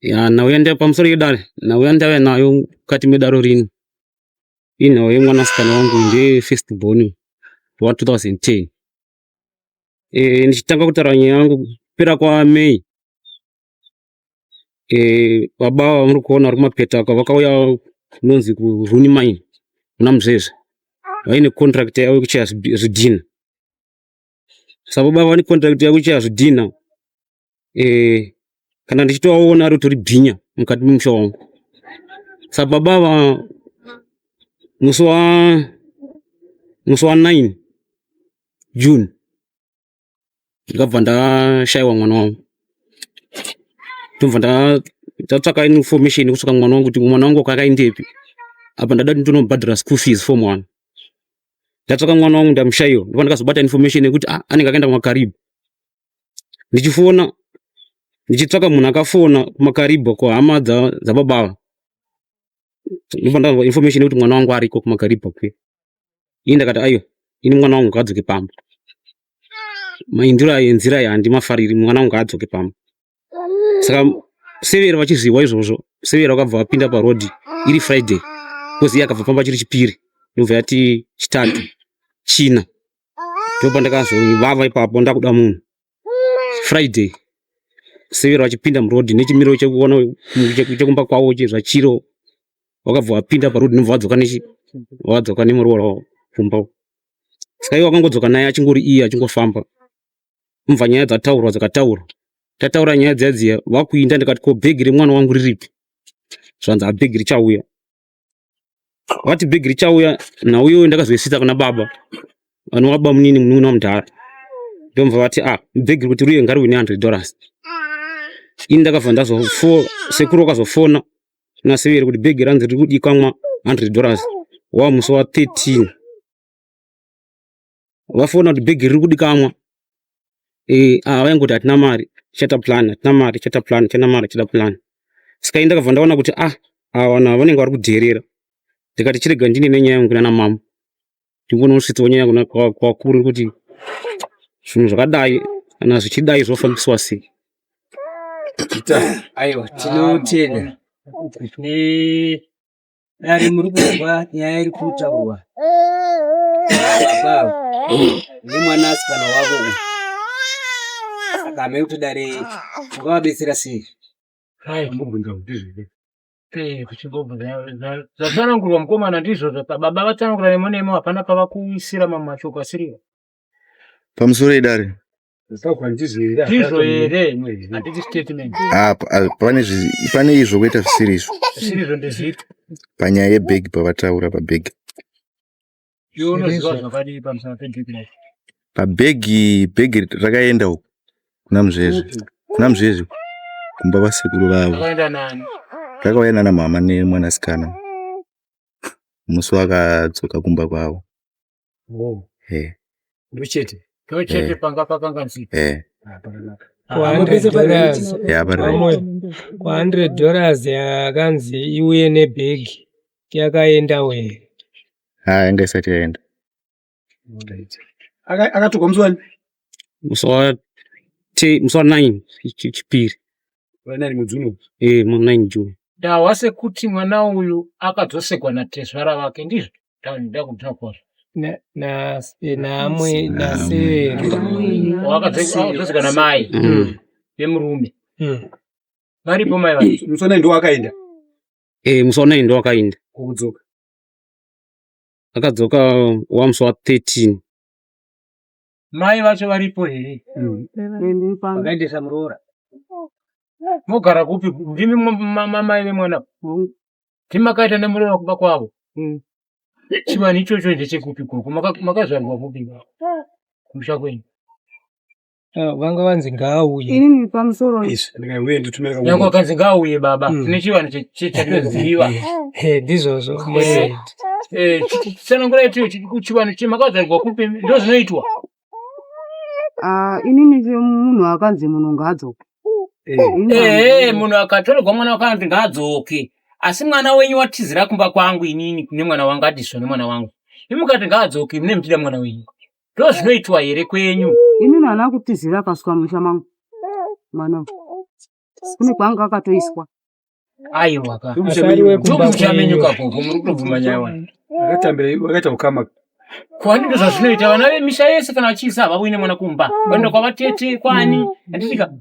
Ya, nhau yandauya pamusoro yedare, nhau yandauya nayo mukati medaro rino inhau yemwanasikana wangu ndeye first born wa 2010. E, ndichitanga kutaura nyaya yangu kupera kwaMay e, baba vamuri kuona vari kumapeta aka vakauya kunonzi kuRuni Mine kuna Muzvezve vaine contract yavo yekuchaya zvidhina. Saka baba vane contract yavo yekuchaya zvidhina e, kana ndichitovaona ritori bhinya mukati memusha wangu. Saka baba ava musi wa musi wa 9 June ndakabva ndashaiwa mwana wangu ndobva ndatsvaka information kusvika mwana wangu kuti mwana wangu akaendepi apa ndada kuti ndinobhadhara school fees form one ndatsvaka mwana wangu ndamushaiwa ndobva ndakazobata information yekuti ah, anenge akaenda kumakaribhu ndichifona ndichitsvaka munhu akafona kumakaribhu kuhama dzababa ava ndobva ndanzwa information yekuti mwana wangu ariko kumakaribhu kuya ini ndakati aiwa ini mwana wangu ngaadzoke pamba maindiro ayo enzira ayo handimafariri mwana wangu ngaadzoke pamba saka severe vachizviwa izvozvo severe vakabva vapinda paroad iri friday because iye akabva pamba chiri chipiri ndobva yati chitatu china ndopa ndakazovava ipapo ndakuda munhu friday severe vachipinda muroad nechimiro chekuona chekumba kwavo zvachiro wakabva wapinda paroad ndobva wadzoka nechi wadzoka nemuroora wavo kumba saka iye wakangodzoka naye achingori iye achingofamba mubva nyaya dzataurwa dzakataurwa tataura nyaya dziya dziya vakuinda ndikati ko bhegi remwana wangu riripi zvanzi abhegi richauya vati bhegi richauya nhau iyoyo ndakazoisvitsa kuna baba vanova bamunini munun'una wamudhara ndomva vati ah bhegi kuti riuye ngariuye ne 100 dollars ini ndakabva ndazofo sekuru wakazofona nasevere kuti bhegi ranzi riri kudikamwa 100 dollars wa musi wa 13 vafona kuti bhegi riri kudikamwa eh ah vaingoti hatina mari chata plan hatina mari chata plan chana mari chata plan saka ini ndakabva ndaona kuti ah ava vanhu ava vanenge vari kudherera ndikati chirega ndine nenyaya yangu kunana mambo ndingonosvitsawo nyaya kuna kwakuru kuti zvinhu zvakadai kana zvichidai zvofambiswa sei. Aiwa, tinotenda dare muri kunzwa nyaya iri kutaurwa baba ava nemwanasikana wavo uyu saka hameno kuti dare mungavabetsera sei. Kuchingobvunza zvatsanangurwa mukomana ndizvo baba vatsanangura nemo nemo hapana pavakuisira mamwe mashoko asiriwo. Pamusoro idare. Ndizvo here? Handiti statement. Ah, pane pane izvo kuita zvisiri izvo. Zvisiri izvo ndezvipi? Panyaya yebhegi pavataura pabhegi. Iwe unoziva zvakadii pamusana pebhegi racho? Pabhegi bhegi rakaenda uko kuna Muzvezve. Kuna Muzvezve kumba kwasekuru vavo. Rakaenda nani? Rakauya nana mama nemwanasikana. Musi wakadzoka kumba kwavo. Oh. Eh. Ndochete. Ndochete Eh. panga pakanganisika. Eh. Ah, pakanaka. Kwa 100 dollars. Yeah, pari right. Pamwe kwa 100 dollars yakanzi iuye nebhegi yakaenda wee. Ah, yanga isati yaenda. Akatukwa musi wani? Musi wa musi wa 9 chipiri. Wa 9 mwedzi uno. Eh, mu 9 June. Ndahwa sekuti mwana uyu akadzosekwa natezvara vake ndizvo ndakubvira kwazvo. Naamwe nasevere. Wakadzosekwa namai vemurume. Varipo mai vacho. Musi wa 9 ndiwo akaenda. Eh, musi wa 9 ndiwo akaenda. Kudzoka. Akadzoka wa musi wa 13. Mai vacho varipo here? Vakaendesa muroora. Mogara kupi? Ndimi mai vemwana. Ndimi makaita nemuroora kumba kwavo. Chivanhu ichocho ndechekupi koko? Makazvarwa kupi? Kumusha kwenyu. Ah, vanga vanzi ngaauye. Inini pamusoro. Izvi ndikauye nditumira Nyangwe akanzi ngaauye baba. Tine chivanhu chatinoziva. Eh, ndizvozvo. Eh, tsanangurai tiyo chivanhu chemakazvarwa kupi ndo zvinoitwa. Ah, inini munhu akanzi munhu ngaadzoke. Eh, munhu akatorerwa mwana wakanzi ngaadzoke. Asi mwana wenyu watizira kumba kwangu inini nemwana wangu adiswa nemwana wangu. Imi mukati ngaadzoke mune muchida mwana wenyu. Ndozvinoitwa here kwenyu? Inini haana kutizira akasvika musha mangu. Mwana. Kune kwaanga akatoiswa. Aiwa ka. Asari wekumba Ndomuchamenyuka kwenyu. gogo muri kutobvuma nyaya wani. Akatambira vakaita ukama. Kwani ndo zvazvinoita vana vemisha yese kana vachiisa havauyi nemwana kumba. Vanoenda kwavatete kwani. Handitika.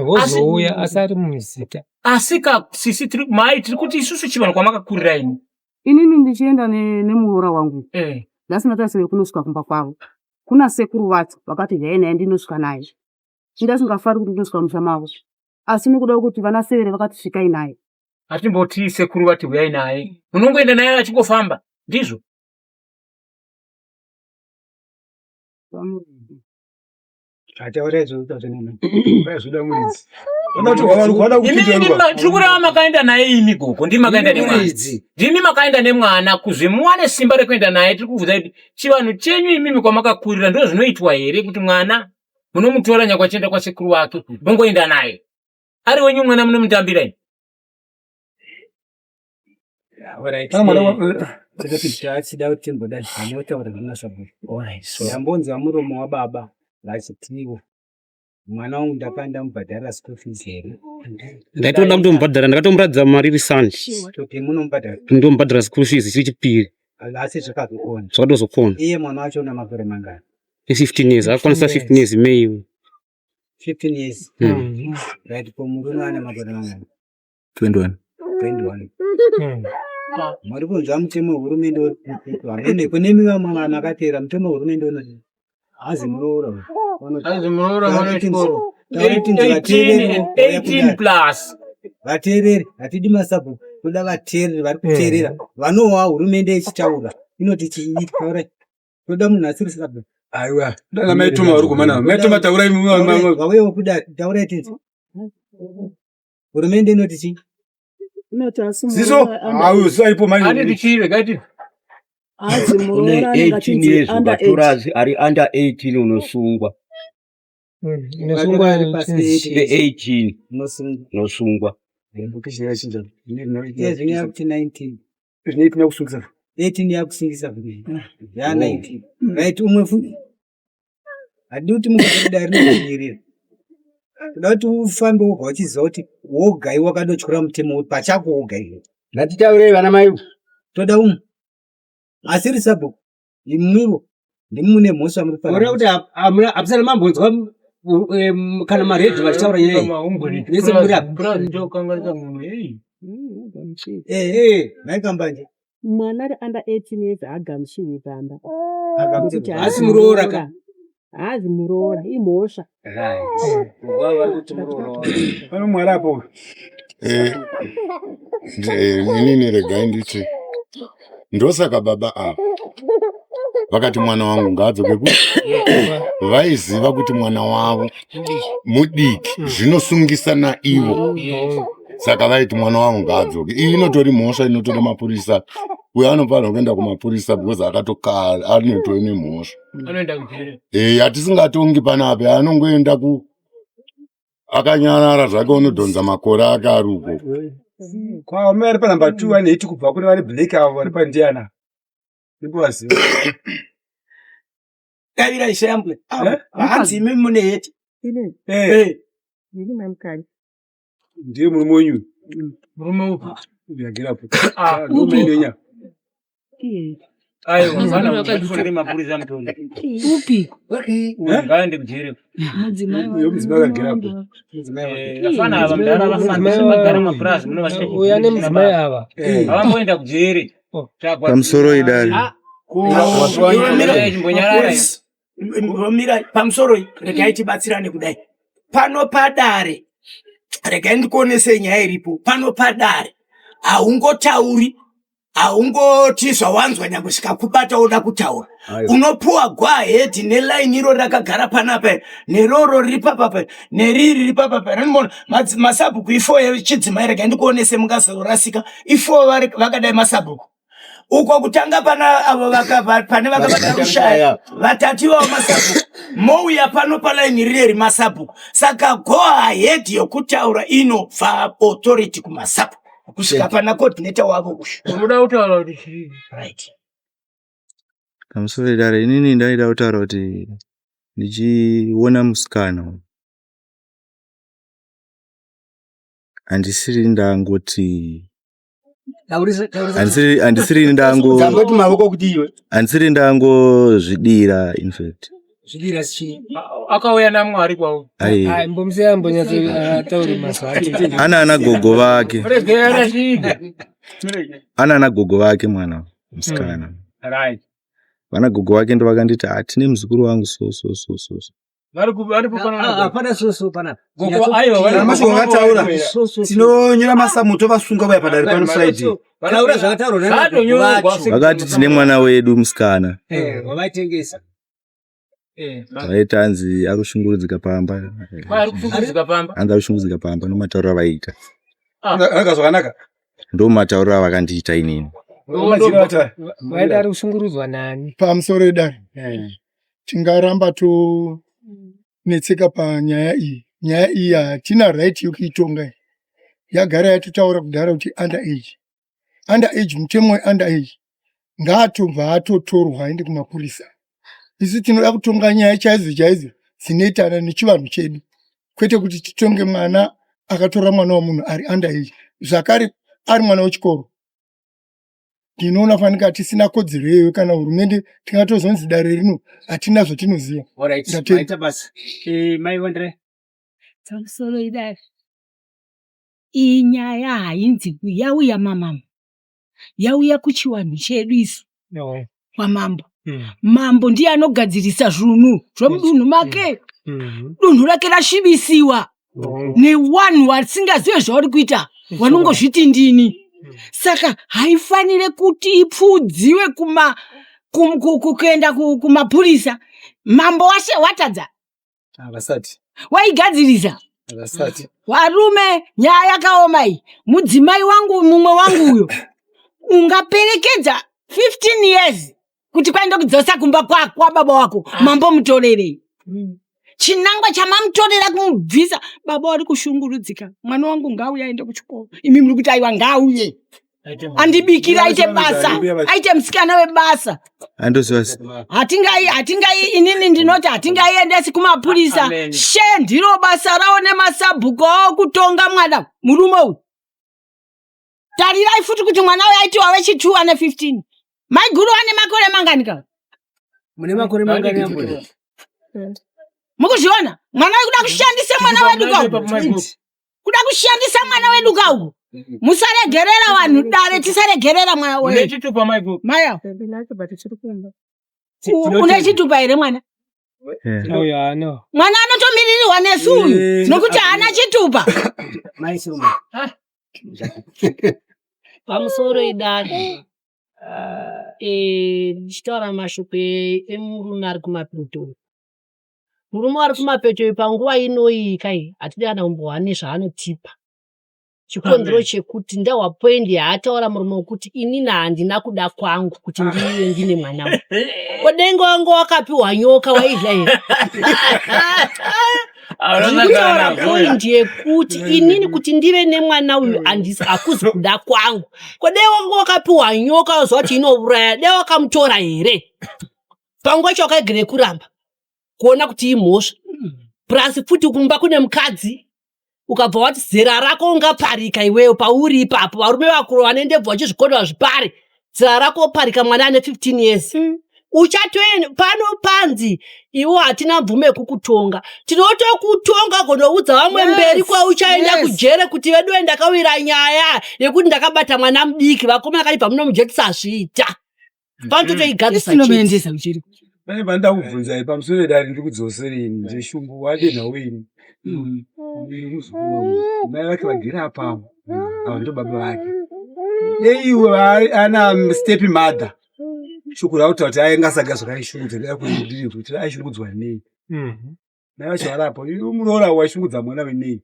Wozouya asari muzita. Asi ka sisi tiri mai tiri kuti isusu chivanhu kwamakakurira imi. Inini ndichienda nemuroora wangu. Eh. Ndasina tarisiro yekunosvika kumba kwavo. Kuna sekuru vacho vakati huyai naye ndinosvika naye. Ndasingafari kuti ndinosvika musha mavo. Asi nekuda kwekuti vana severe vakati svikai naye. Hatimboti sekuru vati huyai naye. Munongoenda naye achingofamba. Ndizvo. Tiri kureva makaenda naye imi gogo, ndimi makaenda nemwana. Ndimi makaenda nemwana kuzve muwane simba rekuenda naye. Tiri kubvunza kuti chivanhu chenyu imimi kwamakakurira ndo zvinoitwa here kuti mwana munomutora nyangwe achienda kwasekuru wake mongoenda naye. Ari wenyu mwana munomutambira imi. Tachida kuti timboda zvinotaura zvinasabhuku. Ndambonzwa muromo wababa vachitiwo mwana wangu ndakanga ndamubhadharira school fees here? Ndaitoda kutomubhadhara, ndakatomuratidza mari iri sandi. Kuti munomubhadhara? Ndomubhadhara school fees chiri chipiri. Asi zvakazokona. Zvakatozokona. Iye mwana wacho una makore mangani? 15 years, akakwanisa 15 years May. 15 years. Right, ko murume ane makore mangani? 21. 21. Muri kunzwa mutemo wehurumende hamene kune vamwe vanhu vakateera mutemo wehurumende unoti hazi muroora. Hazi muroora mwana wechikoro. 18 18 plus. Vateereri, hatidi masabhuku, toda vateereri vari kuteerera vanowa hurumende ichitaura inoti chii taurai. Toda munhu asiri sabhuku. Aiwa, dana mai Toma vari kumana. Mai Toma taurai vauyewo kuda taurai tinzi. Hurumende inoti chii? Ziso, ayo ziso aripo mai. Ane tichire gati. Une 18 years ukatora ari under 18 unosungwa. Unosungwa 18 unosungwa. Iye zvino yakuti 19. Zvino yakusungisa. 18 yakusungisa. Ya 19. Right umwe futi. Hatidi kuti mukadai rinokumirira. Toda kuti ufambe woga uchiziva kuti woga iwe wakadotyora mutemo pachako woga iwe. Ngatitaurei vana mai. Toda umwe. Asiri sabhuku. Imwiwo ndimi mune mhosva muri Ora kuti hapusana mambonzwa kana maredhi vachitaura nyaya iyi. Nese muri apa. Purazi ndokanganisa munhu hey. Eh, mai Kambanje. Mwana ari under 18 years haagamuchirwi pamba. Haagamuchirwi. Haasi muroora ka? Haazi muroora, imhosva. Right. Pano mwari apo. Inini regai nditi ndosaka baba ava vakati mwana wangu ngaadzoke ku vaiziva kuti mwana wavo mudiki zvinosungisa naivo saka vaiti mwana wangu ngaadzoke. Iyi inotori mhosva inotoda mapurisa. Uyo anofanira kuenda kumapurisa because akatokara anotove nemhosva. Anoenda kujeri. Hatisingatongi panapa, anongoenda ku akanyarara zvake unodhonza makore ake ari uko. Kwa mai vari panumber 2 vane hiti kubva kune vari black avo vari pandiana. Ndikuvaziva. Davira ishambwe. Hanzi imi mune heti. Eh. Ndini mai Mukanya. Ndiye murume wenyu. Murume upi? Yagerapo. Ah, Ndomene nya. Aiwa, vana vakafonera mapurisa mutongi. Upi? Ngaende kujeri. Mudzimai Uyo mudzimai akagerapo. Vafana ava mudhara vafana vagara mapurazi muno vachiita Uya nemudzimai ava. Havamboenda kujeri. Pamusoro idare. Mira pamusoro regai tibatsirane kudai. Pano padare regai ndikuonesei nyaya iripo. Pano padare haungotauri haungoti zvawanzwa nyangwe zvikakubata woda kutaura. Unopuwa gwahedhi nelaini iro rakagara panapa neroro riri papapa neriri riri papapa. Rinoona masabhuku ifo yechidzimai regai ndikuonese mungazorasika. Ifo vakadai masabhuku. Uko kutanga pana avo pane vakabata rushaya vatatu ivavo masabhuku mouya pano palaini rireri masabhuku. Saka go ahead yokutaura inobva authority kumasabhuku kusvika pana coordinator wavo uyu. Unoda kutaura kuti chii? Right. Pamusoro idare, inini ndaida kutaura kuti ndichiona musikana uyu. Handisiri ndangoti handisiri ndango Ndangoti mavoko kuti iwe. Handisiri ndangozvidira in fact. Zvidira chii? Akauya naMwari kwauri. Ai. Ai, mbomusiya ambonyatsotaura mazwi ake. Ana ana gogo vake. Regera zvige. Ana ana gogo vake mwana musikana. Right. Vana gogo vake ndo vakanditi ah tine muzukuru wangu so so so so. so. Vari ku vari kupana Ah, hapana soso panapa. Gogo aiwa vari Kana mashoko akataura tinonyora masamu tovasunga vaya padare pano Friday. Taura zvakataurwa nana gogo vacho. Vakati tine mwana wedu musikana. Eh, wavaitengesa. Vaiti hanzi ari kushungurudzika pamba. Kwai ari kushungurudzika pamba. Hanzi ari kushungurudzika pamba ndomatauriro avaiita. Anga zvakanaka. Ndomatauriro avakandiita inini. Vaida ari kushungurudzwa nani? Pamusoro edare tingaramba tonetseka panyaya iyi. Nyaya iyi hatina right yekuitonga iyi. Yagara yatotaura kudhara kuti under age. Under age mutemo we under age ngaatobva atotorwa aende kumapurisa. Isu tinoda kutonga nyaya chaidzo chaidzo dzinoitana nechivanhu chedu kwete kuti titonge mwana akatora mwana wemunhu ari under age zvakare ari mwana wechikoro. Ndinoona fanika tisina kodzero iyoyo kana hurumende tingatozonzi dare rino hatina zvatinoziva. Alright, Ndatenda. maita basa. Eh, mai Wandre. Pamusoro idare. Iyi nyaya hainzi yauya mamama. Yauya kuchiwanhu chedu isu No. kwamambo. Mambo ndiye anogadzirisa zvunhu zvomudunhu make. Dunhu rake rasvibisiwa newanhu vasingazive zvavari kuita vanongozviti ndini. Saka haifanire kuti ipfuudziwe kuma kuenda kumapurisa. Mambo washe watadza Havasati. waigadzirisa. Havasati. Varume, nyaya yakaoma iyi. Mudzimai wangu mumwe wangu uyo ungaperekedza 15 years kuti kwaenda kudzosa kumba kwa baba wako mambomutorerei. Chinangwa chamamutorera kumubvisa baba wari kushungurudzika. Mwana wangu ngauye aende kuchikoro. Imi muri kuti aiwa ngauye andibikire aite basa aite musikana webasa. Andoziva Hatingai hatingai inini ndinoti hatingaiendesi kumapurisa. She ndiro basa rawo nemasabhuku awo kutonga mwana murume uyu. Tarirai futi kuti mwana uyu aitiwa wechi2 ane 15. Maiguru ane makore mangani ka? Mune makore mangani ambuya? Mukuzviona? Mwana uyu kuda kushandisa mwana wedu kauku. Kuda kushandisa mwana wedu kauku. Musaregerera vanhu dare tisaregerera mwana Une wedu. chitupa maiguru. Maya. Une chitupa here mwana? Uyo ano. Mwana anotomiririrwa nesu uyu nokuti haana chitupa. Mai Soma. Pamusoro idare. Ndichitaura mashoko emurume ari kumapeto. Murume ari kumapeto panguva inoyi kai hatidi kana kumbohwa nezvaanotipa. Chikonzero chekuti ndahwa point yaataura murume wekuti inini handina kuda kwangu kuti ndive ndine mwana uyu. Kodenga wangu wakapiwa nyoka waidya here? Ndiri kutaura point yekuti inini kuti ndive nemwana uyu handisi hakuzi kuda kwangu. Kodai wangu wakapiwa nyoka wazwa kuti inouraya dai wakamutora here? Panguva yacho wakaigere kuramba kuona kuti imhosva. Purasi futi kumba kune mukadzi ukabva wati zera rako ungaparika iwewe pauri ipapo varume vakuru vane ndebvu vachizvikonwa zvipare zera rako oparika mwana ane 15 years uchatoenda pano panzi iwo hatina mvumo yekukutonga tinotokutonga gonoudza vamwe Yes, mberi kwauchaenda yes. kujere kuti veduwe ndakawira nyaya yekuti ndakabata mwana mudiki vakomana akachibva muno mujere tisazviita panototoigadzisa Tinomuendesa kuchiri. Pane pandida kubvunza iyi pamusoro edare ndiri kudzoserei ndeshungu wade nhau ini. Muzukuru wangu, mai vake vagere apapo. Ava ndo baba vake. Deiwe ana step mother. Shoko rakuti kuti aingasaga zvakaishungudza ndida kuti kuti aishungudzwa nei. Mai vacho vari apo. Iwe muroora waishungudza mwana wenei.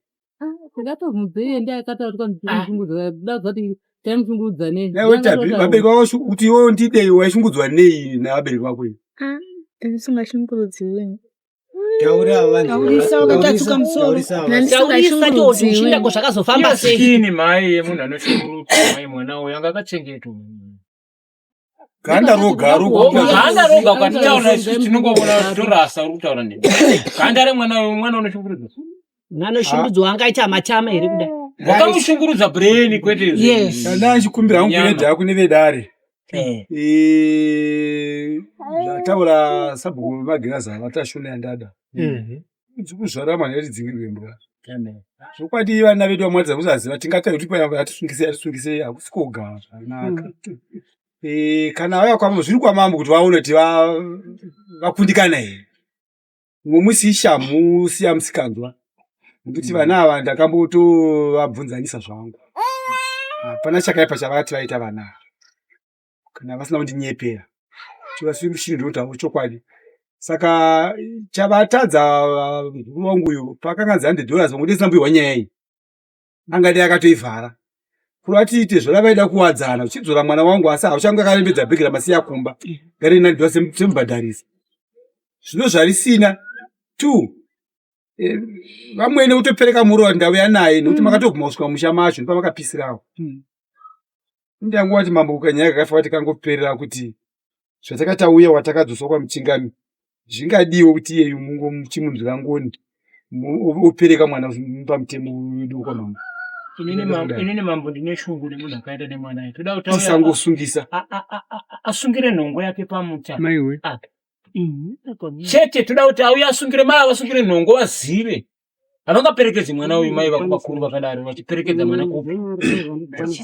Ndakatomudzeiye ndiye akataura kuti kwanzi da kuti taimushungurudza nei. Naiwe Tabi, vabereki vako kuti iwewe ndidei waishungudzwa nei navabereki vako iwe. Ndisingashungurudziwi. Taura vanhu. Taurisa wakatatsuka musoro. Taurisa toti uchinda ko zvakazofamba sei Masikini mai yemunhu anoshungurudzwa mai mwana uyu anga akachengetwa. Ganda roga roga. Ganda roga ukatitaura isu tinongoona torasa uri kutaura ndini. Ganda remwana uyu mwana unoshungurudzwa. Mwana anoshungurudzwa angaita matama here kudai? Wakamushungurudza brain kwete Yes. Kana achikumbira hangu Nyama. kune dhaya kune vedare. Eh. Eh, zvataura sabhuku vemagirazi ava tashona yandada. Kuzvara mwana yatidzingirwe mbwa. Zvokwadi vana vedu vamwatidza kusaziva tingataura kuti paya atisungise atisungise hakusi kogara zvakanaka. Eh, kana vauya kwamambo zviri kwamambo kuti vaone kuti vakundikana here. Mumwe musi ishamhu siya musikanzwa nekuti vana ava ndakambotovabvunzanisa zvangu. Hapana chakaipa chavati vaita vana ava kana vasina kundinyepera chivasimushiri ndinotaura chokwadi. Saka chavatadza mukuru wangu uyu pakanganzi 100 dollars vangu ndisina mbuirwa nyaya iyi angadai akatoivhara kureva tiite zvona vaida kuwadzana uchidzora mwana wangu asi hauchange akarembedza bhegi ramasiya kumba ngari 9 dollars semubhadharisa zvino zvarisina two eh, vamwene kutopereka muroora ndauya naye nekuti makatoguma kusvika musha macho ndopamakapisirawo ndangu wati mambo kanyaya kakafa wati kangoperera kuti zvatakatauya watakadzoswa kwamuchingami zvingadiwo kuti iyeyu mungochimunzwira ngoni opereka mwana pamutemo wedu kwamambo. Inini mambo, inini mambo ndine shungu nemunhu akaenda nemwana uyu. Toda kuti auye tisangosungisa asungire nhongo yake pamuta. Maiwe. Apa. Chete toda kuti auye asungire mai avasungire nhongo vazive. Havangaperekedzi mwana uyu mai vako vakuru vakadaro vachiperekedza mwana kupi.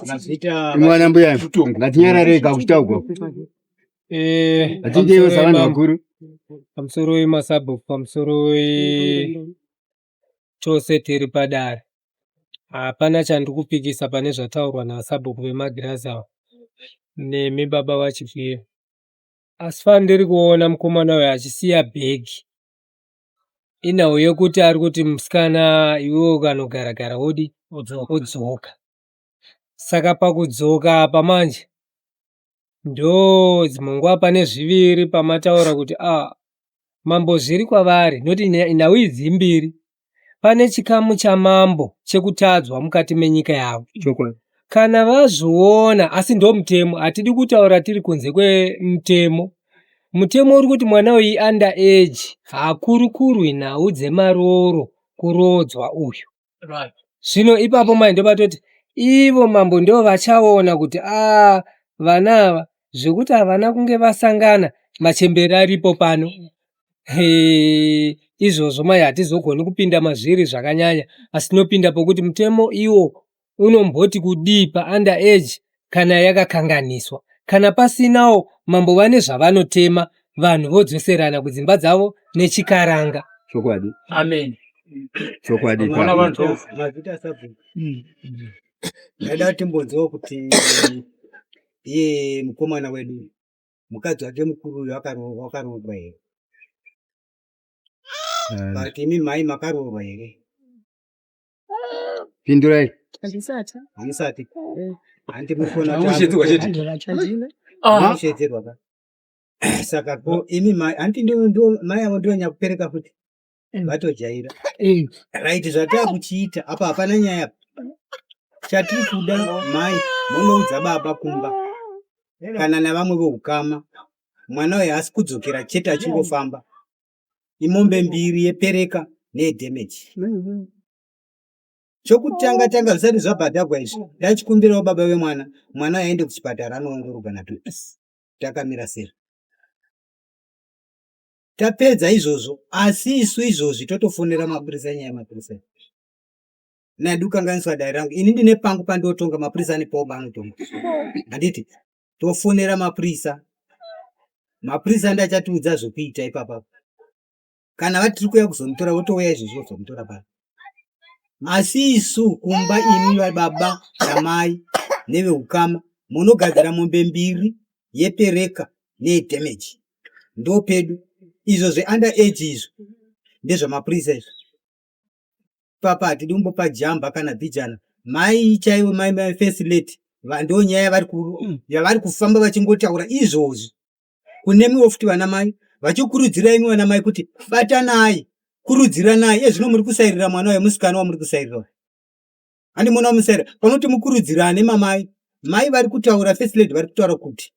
Mazvita Mwana mbuya ngatinyararei kakuchitaugwa. Eh, Hatinjeiwo pamusoro savanhu wemambo- vakuru. Pamusoro wemasabhuku, pamusoro we tose tiri padare. Hapana chandiri kupikisa pane zvataurwa nasabhuku vemagirazi ava nemi baba vaChigwiyo. Asi pandiri kuona mukomana uyu achisiya bhegi inhau yekuti ari kuti musikana iwewe ukanogara gara wodi wodzoka. Saka pakudzoka apa manje ndo dzimwe nguva pane zviviri pamataura kuti ah, mambo zviri kwavari noti nhau idzi imbiri. Pane chikamu chamambo chekutadzwa mukati menyika yavo. Chokwadi. Kana vazviona asi ndomutemo hatidi kutaura tiri kunze kwemutemo. Mutemo uri kuti mwana uyu under age haakurukurwi nhau dzemarooro kuroodzwa uyu. Right. Zvino ipapo mai ndovatoti ivo mambo ndo vachaona kuti a vana ava zvekuti havana kunge vasangana machembere aripo pano. Hee, izvozvo mai hatizogoni kupinda mazviri zvakanyanya asi tinopinda pokuti mutemo iwo unomboti kudii pa under age kana yakakanganiswa. Kana pasinawo mambo vane zvavanotema vanhu vodzoserana kudzimba dzavo nechikaranga. Chokwadi. Amen. Chokwadi. Mwana vanhu. Mazvita sabhuku. Ndaida kuti timbonzwawo kuti iye mukomana wedu mukadzi wake mukuru uyu wakaroorwa here? But imi mai makaroorwa here? Pindurai. Handisati. Hamusati. Handi mufona. Hamushedzerwa chete. Handina. Hamushedzerwa ka. Saka ko imi mai handi ndio ndio mai avo ndio nyakupereka futi. Vatojaira. Right zvatakuchiita apa hapana nyaya apa. Chatiri kuda mai munoudza baba kumba kana navamwe voukama mwana uyu haasi kudzokera chete achingofamba. Imombe mbiri yepereka neyedhemeji. Chokutanga tanga zvisati zvabhadhagwa izvi ndachikumbirawo baba vemwana mwana aende kuchipatara anoongororwa nadoctor takamira sei. Tapedza izvozvo asi isu izvozvi totofonera mapurisa nyaya yemapurisa iyi. Nadi kukanganiswa dare rangu ini ndine pangu pandotonga mapurisa ane pawo paanotonga handiti tofonera mapurisa mapurisa ndachatiudza zvekuita ipapa kana vati tiri kuuya kuzomutora votouya izvozvo kuzomutora pano asi isu kumba imi baba namai neveukama munogadzira mombe mbiri yepereka neyedhemeji ndo pedu izvo zveunder age izvo ndezvamapurisa izvo papa hatidi kumbopa jamba kana bhijana mai chaivo mai mai first lady ndo nyaya yavari kufamba vachingotaura izvozvi kunemiwo futi vana mai vachikurudzira imi vana mai kuti batanai kurudziranai ezvino muri kusairira mwana uyo musikana wamuri kusairira uyo handi mwana wamusairira panoti mukurudzirane mamai mai vari kutaura first lady vari kutaura kuti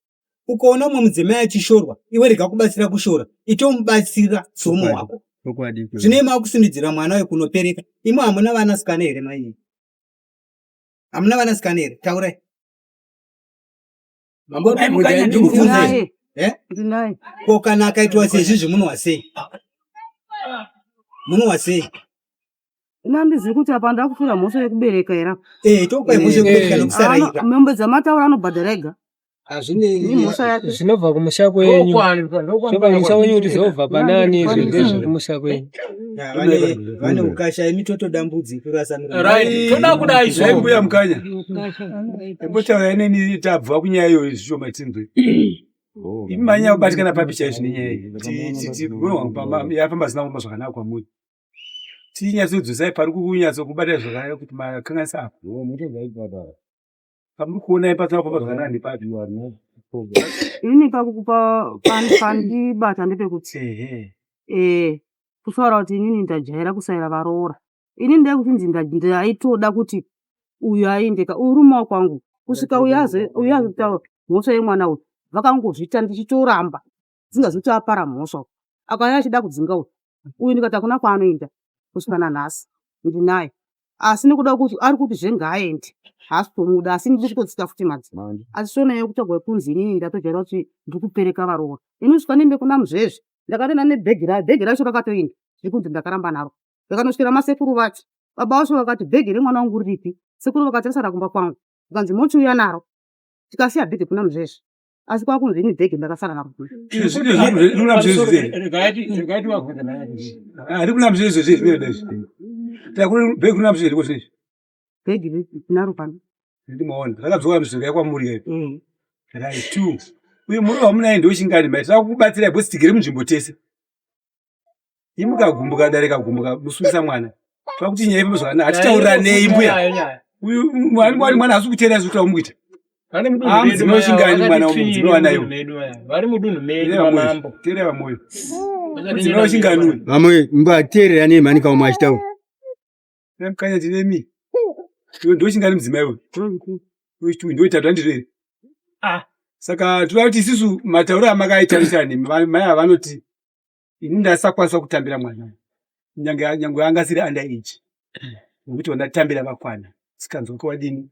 ukaona umwe mudzimai achishorwa iwe rega kubatsira kushora itomubatsira soumwe wako Chokwadi. zvino imi makusimudzira mwana uyo kunopereka imi hamuna vanasikana here mai? Hamuna vanasikana here? Taurai. Mambo Mukanya, ndikubvunze. Eh? Ndinaye. Ko kana akaitwa sezvizvi munohwa sei? Munohwa sei? Ini handizivi kuti apa ndakufira mhosva yekubereka here apa. Eh, tokupai mhosva yekubereka nokusaraira. Mombe dzamataura anobhadhara ega. Hazvinei Imhosva yake. zvinobva kumusha kwenyu. Zvinobva kumusha kwenyu kuti zobva panani izvi ndezvekumusha kwenyu. Ya, vane vane ukasha imi totoda mbudzi kurasa miromo. Right, toda kudai so. Nhai mbuya Mukanya. Imbotaura neni tabva kunyaya iyoyo zvishoma tinzwe. Imi manyanya kubatikana papi chaizvo nenyaya iyi. Yafamba zina kufamba zvakanaka kwamuri. Tinyatsodzosai pari kunyatsokubatai zvakanaka kuti makanganisa apa. Pamuri kuona pasina kufamba zvakanaka ndepapi? Ini pandibata ndepekuti eh kutaura kuti inini ndajaira kusaira varoora. Ini ndai kuchinzi ndaitoda kuti uyu aende ka uri mumaoko angu kusvika uyu uyu azotaura mhosva yemwana uyu vakangozviita ndichitoramba ndisingazivi kuti apara mhosva akauya achida kudzinga uyu uyu ndikati hakuna kwaanoenda kusvika nanhasi ndinaye asi nekuda kwekuti ari kuti zve ngaaende haasi kutomuda asi ndiri kutotsika futi madzi asi shona yekutagwa kunzi inini ndatojaira kuti ndiri kupereka varoora ini kusvika ndiende kuna muzvezve ndakatoenda nebhegi rayo bhegi racho rakatoenda zviri kunzi ndakaramba naro ndakanosvikira masekuru vacho baba vacho vakati bhegi remwana wangu riripi sekuru vakati rasara kumba kwangu zvikanzi mochiuya naro tikasiya bhegi kuna muzvezve asi kwakunzi ini bhegi ndakasara naro bhegi naro pano ndimaona rakadzoka mizvonga yakwamuri iyo right two uye murume wamunaye ndochingani mai tava kukubatsirai because tigere munzvimbo tese imi mukagumbuka dare kagumbuka musungisa mwana tava kuti nyaya ipo zvakanaka hatitauriranei mbuya uyu mwani mwani mwana haasi kuteerera zviri kutaura mukuita Ah, mudzimai wechingani mwana uyu mudzimai wanayo vari mudunhu medu mamambo teerera vamoyo mudzimai wechingani uyu Vamwe mbateerera nemhani kaumwe achitaura. Mukanya ndinemi. Iwe ndochingani mudzimai uyu? Uyu ndoitatu handizvo here? Ah. Saka toda kuti isusu matauro amakaita nemi mai ava vanoti ini ndasakwanisa kutambira mwana uyu. Nyange nyange anga asiri under age. Nokuti wandatambira vakwana. Sikanzwa kwadini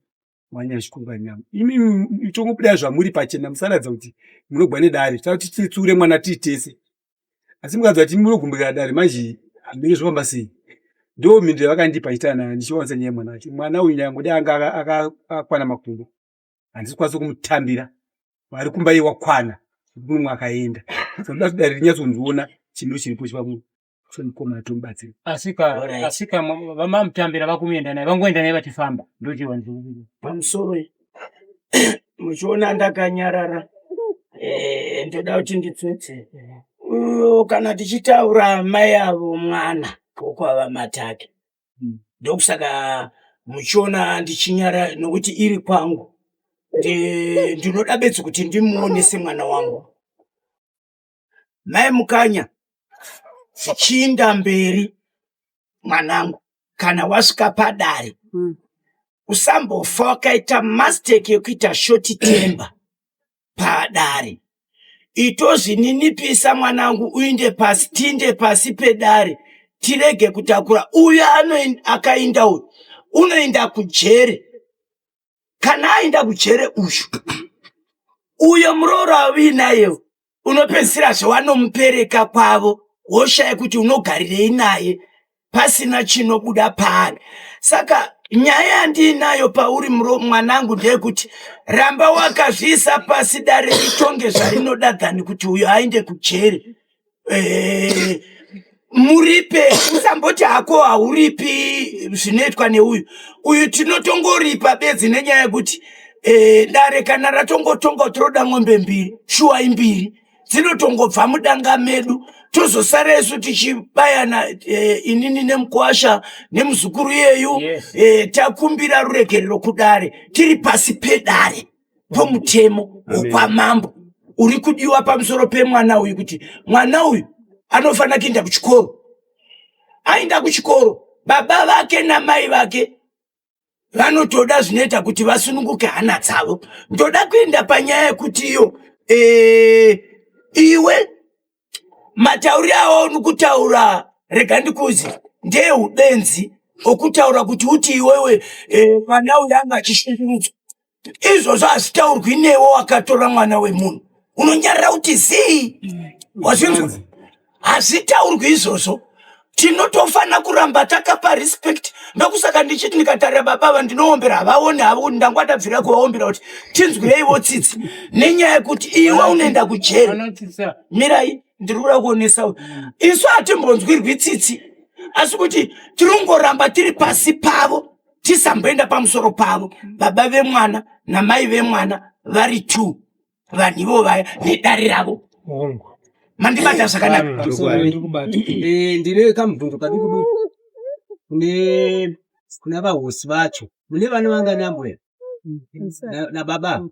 mwanyashikumba nyama. Imi tongobuda zvamuri pachena musaratidza kuti munogwa nedare. Toda kuti titsure mwana tiri tese. Asi mukadzi vati munogumbukira dare manje hamene zvofamba sei. Ndo mhinduro yavakandipa chitana ndichiwanisa nyaya yemwana wacho. Mwana uyu nyange dai anga akakwana makumbo. Handisi kukwanisa kumutambira. Vari kumba iye wakwana. Mumwe akaenda. Saka ndoda kuti dare rinyatsondiona chimiro chiripo chipamu. Mukomana tomubatsira. Asika asika vamamutambira vakumuenda naye vangoenda naye vachifamba ndochiwanzo. Pamusoro muchiona ndakanyarara eh, ndoda kuti nditsetse uyo kana tichitaura mai avo mwana kokwava matake ndokusaka muchiona ndichinyara nokuti iri kwangu ndinoda bedzi kuti ndimuone semwana wangu Mai Mukanya, zvichiinda mberi mwanangu, kana wasvika padare usambofa wakaita mistake yekuita short temper padare. Itozvininipisa mwanangu, uinde pasi, tiinde pasi pedare tirege kutakura. Uyo akainda uyu unoinda kujere. Kana aenda kujere uyu, uyo muroora wauinaye unopedzisira zvewanomupereka kwavo woshaya kuti unogarirei naye pasina chinobuda paari. Saka nyaya yandiinayo pauri mwanangu ndeyekuti ramba wakazviisa pasi dare ritonge zvarinoda than kuti uyo aende kujeri. Eh, muripe usamboti hako hauripi zvinoitwa neuyu uyu tinotongoripa bedzi nenyaya yekuti eh, dare kana ratongotonga kuti roda ng'ombe mbiri shuwa imbiri dzinotongobva mudanga medu tozosara isu tichibayana eh, inini nemukwasha nemuzukuru iyeyu yes. eh, takumbira ruregerero kudare tiri pasi pedare pomutemo wokwamambo uri kudiwa pamusoro pemwana uyu kuti mwana uyu anofanira kuenda kuchikoro aenda kuchikoro baba vake namai vake vanotoda zvinoita kuti vasununguke hana dzavo ndoda kuenda panyaya yekuti iyo e, iwe matauri awo uri kutaura rega ndikuzi ndeubenzi okutaura kuti uti iwewe eh, mwana uyu anga achishungurudzwa izvozvo hazvitaurwi newe wakatora mwana wemunhu unonyarara kuti zii wazvinzwa hazvitaurwi izvozvo tinotofanira kuramba takapa respect ndokusaka ndichiti ndikatarira baba ava ndinoombera havaoni havo kuti ndangwa ndabvira kuvaombera kuti tinzwireiwo tsitsi nenyaya yekuti iwe unoenda kujeri mirai ndiri kuda kuonesa isu hatimbonzwirwi tsitsi asi kuti tiri kungoramba tiri pasi pavo tisamboenda pamusoro pavo baba vemwana namai vemwana vari two vanhu ivo vaya nedare ravo mandibata zvakanaka eh, ndine kamubvunzo kaduku duku kune kuna vahosi vacho mune vana vangani ambuya nababa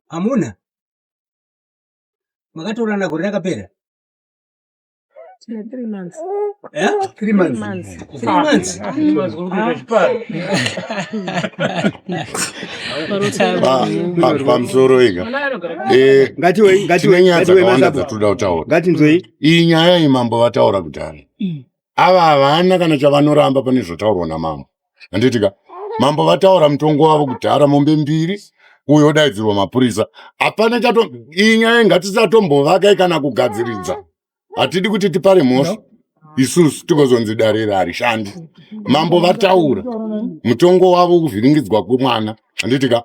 hamuna makatorana gore rakapera Tine three months. Eh? Three months. Three months. Pamusoro ega. Eh, tine nyaya dzakawanda dzatoda kutaura. Ngatinzwei. Iyi nyaya iyi mambo vataura kudhara. Ava havana kana chavanoramba pane zvotaurwa namambo. Handiti ka? Mambo vataura mutongo wavo kudhara mombe mbiri uyo odaidzirwa mapurisa. Hapana chato iyi nyaya ngatisatombovaka kana kugadziridza. Hatidi kuti tipare mhosva isusu tigozonzi dare iri harishandi. Mambo vataura mutongo wavo kuvhiringidzwa kwemwana. Handiti ka?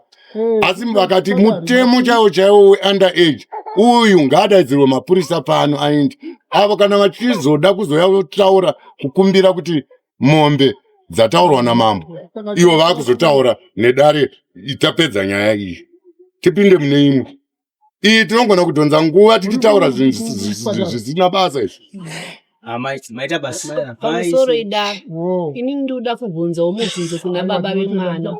Asi vakati mutemo chaiwo chaiwo weunder age uyu ngaadaidzirwe mapurisa pano aindi avo kana vachizoda kuzoya votaura kukumbira kuti mombe dzataurwa namambo ivo vakuzotaura nedare tapedza nyaya iyi tipinde mune imwe iyi tinogona kudhonza nguva tichitaura zvinhu zvisina basa izvi Ah, maita basa pamusoro idare ini ndinoda kubvunzawo mubvunzo kuna baba vemwana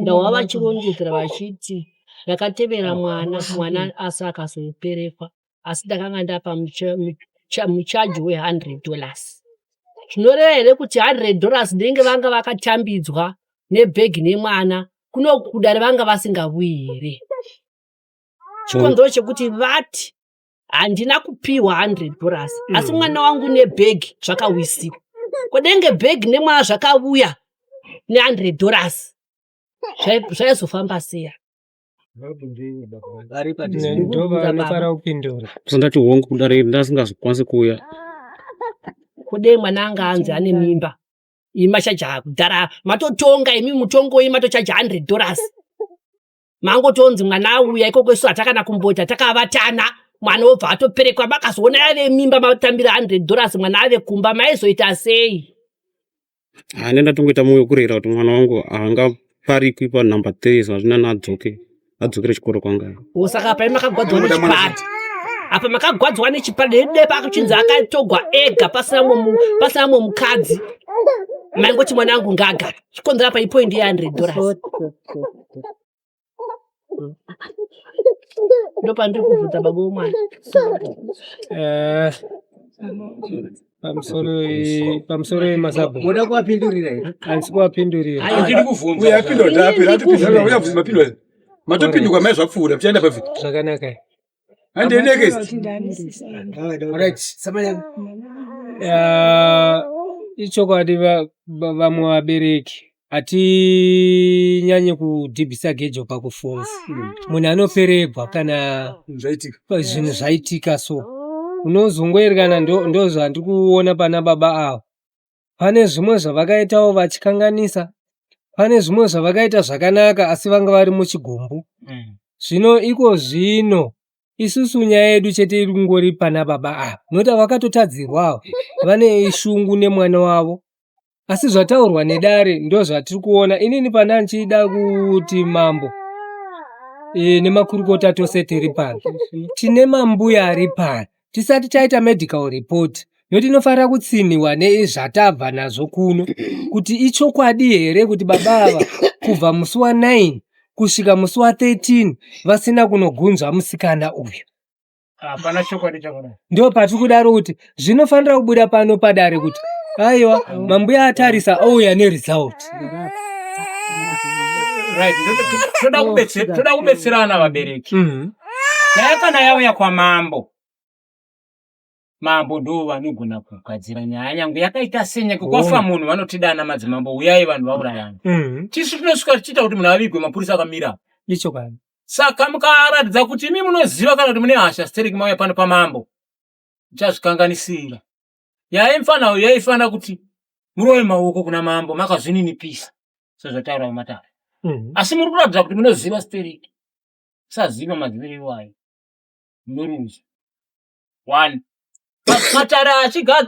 ndahwa vachirondedzera vachiti ndakatevera mwana mwana asi akazoperekwa asi ndakanga ndapa muchaji we100 dollars zvinoreva here kuti 100 dollars ndenge vanga vakatambidzwa nebhegi nemwana kuno kudare vanga vasingavuyi here chikonzero chekuti vati handina kupiwa 100 dollars asi mwana wangu nebhegi zvakawisiwa kodenge bhegi nemwana zvakavuya ne100 dollars zvaizofamba seya Ndovanofanira kupindura. Ndati hongu kudare ndasingazokwanisi kuuya. Kudei mwana anga anzi ane mimba imi machaja kudhara matotonga imi mutongo imi matochaja 100 dollars mangotonzi mwana auya ikoko isu hatakana kumboita takavatana mwana wobva atoperekwa makazoona yave mimba matambira 100 dollars mwana ave kumba maizoita sei Hande ndatongoita mwoyo wekurera kuti mwana wangu haangaparikwi panumber 3 zvazvina nadzoke adzokere chikoro kwanga. Saka apa makagwadzwa nechipari. Apa makagwadzwa nechipari dede pakuchinzi akatogwa ega pasina mumwe pasina mumwe mukadzi. Maingoti mwana wangu ngaagare. Chikonzera apa ipoint ye 100 dollars. Ndopandiri kubvunza baba womwana. Eh, pamusoro pamusoro yemasabhuku moda kuvapindurira here handisi kuvapindurira Andidi kuvhunza. Uya apindura kuti apera atopindura uya bvunza mapindura. Matopindurwa mai zvapfuura tichaenda papi. Zvakanaka. Hande next. Alright, samanya. Eh, ichokwadi vamwe vabereki hatinyanye kudhibhisa gejo pakufunga munhu anoperegwa kana zvinhu zvaitika so unozongoerekana ndozvandiri kuona pana baba ava pane zvimwe zvavakaitawo vachikanganisa pane zvimwe zvavakaita zvakanaka asi vanga vari muchigumbu zvino iko zvino isusu nyaya yedu chete iri kungori pana baba ava nokuti vakatotadzirwawo vane shungu nemwana wavo Asi zvataurwa nedare ndozvatiri kuona. Inini pana ndichida kuti mambo e, nemakurukota tose tiri pano tine mambuya ari pano tisati taita medical report nokuti inofanira kutsinhiwa nezvatabva nazvo kuno kuti ichokwadi here kuti baba ava kubva musi wa9 kusvika musi wa13 vasina kunogunzva musikana uyu Hapana chokwadi chakadai. Ndo patiri kudaro kuti zvinofanira kubuda pano padare kuti aiwa mambuya atarisa ouya neresult. Right, toda kubetse- toda kubetserana vabereki. Nyaya kana yauya kwamambo. Mambo ndo vanogona kugadzira nyaya nyange yakaita sei nyange kwafa munhu vanotidana madzimambo uyai vanhu vaurayana. Tisu tinosvika tichiita kuti munhu avigwe mapurisa akamira. Ichokwadi. Saka mukaratidza kuti imi munoziva kana kuti mune hasha stereki mauya pano pamambo muchazvikanganisira. Nyaya yemufana uyu yaifanira kuti murove maoko kuna mambo makazvininipisa sezvataura vamatare. Asi muri kuratidza kuti munoziva stereki. Saziva maziviro iwayo. Munoruza. One. Matare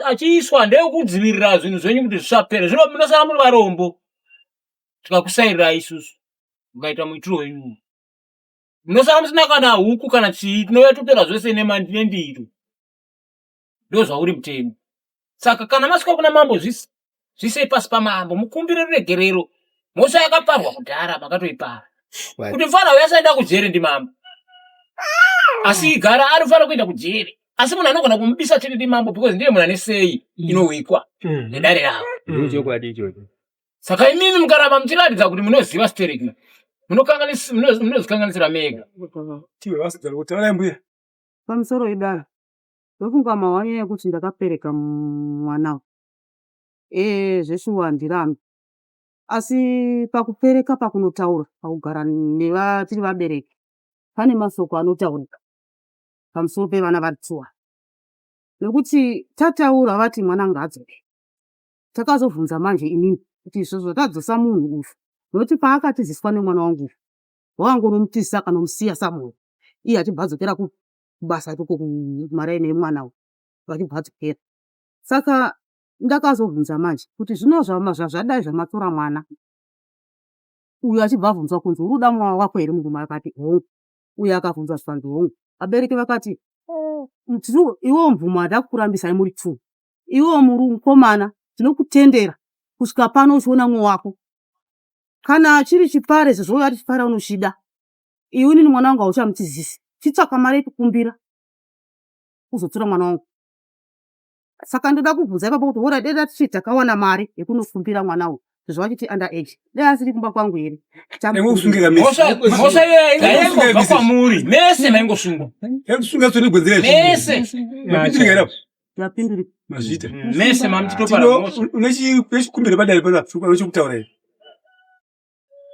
achiiswa ndeyekudzivirira zvinhu zvenyu kuti zvisapere. Zvino munosara muri varombo. Tikakusairirai isusu. Mukaita muitiro wenyu. Munosara musina kana huku kana chii. Tinouya totora zvese nendiro. Ndozvauri mutemo. Saka kana masvika kuna mambo zvisei pasi pamambo mukumbire ruregerero. Mhosva yakaparwa kudhara makatoipara. Kuti mfana uyu asaenda kujeri ndimambo. Asi gara anofanira kuenda kujeri. Asi munhu anogona kumubisa chete ndimambo because ndiye munhu ane sei inohwikwa nedare ravo. Ndochokwadi ichocho. Saka imimi mukaramba muchiratidza kuti munoziva stereki munozvikanganisira mega. Tiwe vasadzara kuti taurai mbuya. Pamusoro idara. Ndofunga mahwanya ekuti ndakapereka mwana uyu. Ee zveshuwa handirambi. Asi pakupereka pakunotaura pakugara neva tiri vabereki pane masoko anotaurika pamusoro pevana vari two ava. Nekuti tataura vati mwana ngaadzoke. Takazobvunza manje inini kuti izvo zvatadzosa munhu uyu nekuti paakatiziswa nemwana wangu uyu wakangonomutizisa akanomusiya somewhere iye achibva adzokera kupi kubasa ikoko kumaraini emwana uyu vachibva vadzokera. Saka ndakazobvunza manje kuti zvino zvazvadai zvamatora mwana uyu achibva abvunzwa kunzi uri kuda mwana wako here murume akati hongu uyu akabvunzwa zvikanzi hongu vabereki vakati iwewo mvumo handina kukurambisai muri two iwewo mukomana tinokutendera kusvika pano uchiona mumwe wako kana chiri chipare sezvo uyu ati chipare unochida iwe inini mwana wangu hauchamutizisi chitsvaka mari yekukumbira uzotora mwana wangu saka ndoda kubvunza ipapo kuti hora dai tati takawana mari yekunokumbira mwana uyu sezvo vachiti under age dai asiri kumba kwangu here Mhosva iyoyo yaingobva kwamuri mese maingosungwa mese yapindurika mazvita mese mamuchitopara mhosva unechikumbiro padare pano chekutaura here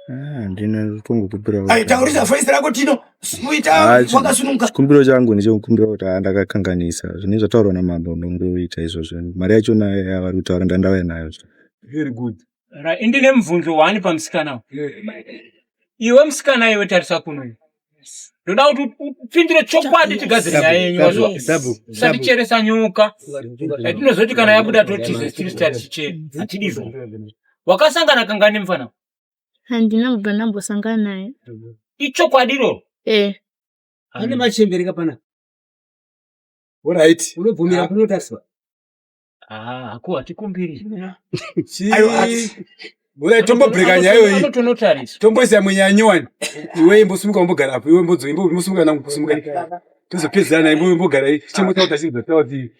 Ah, ndine tongokumbira Ai, taurisa voice rako Tino. Uita Ah, wakasununguka. Chikumbiro changu ndechekukumbira kuti ah, ndakakanganisa zvinenge zvataurwa namambo ndongoita izvozvo mari yachona yavari kutaura ndandauya nayo very good Ra, indine mubvunzo wani pamusikana uyu. Iwe musikana iwe tarisa kuno iwe. Ndoda kuti upindure chokwadi tigadzire nyaya yenyu wazwa. Usaticheresa nyoka. Yatinozoti kana yabuda totiza tiri sitati chichere. Hatidi izvo. Wakasangana kangani mfana? Handina kubva ndambosangana naye. Ichokwadi iroro. Eh. Pane machembereka pana. Alright. Unobvumira kunotariswa. Ah, haku hatikumbiri. Bora tombobreaka nyaya iyoyi. Anotonotarisa. Tomboisa imwe nyaya nyowani. Iwe imbosimuka umbogara apo. Iwe imbodzo imbosimuka nangu kusimuka. Tozopedzana imbo imbogara. Chimbotaura tachibva taura kuti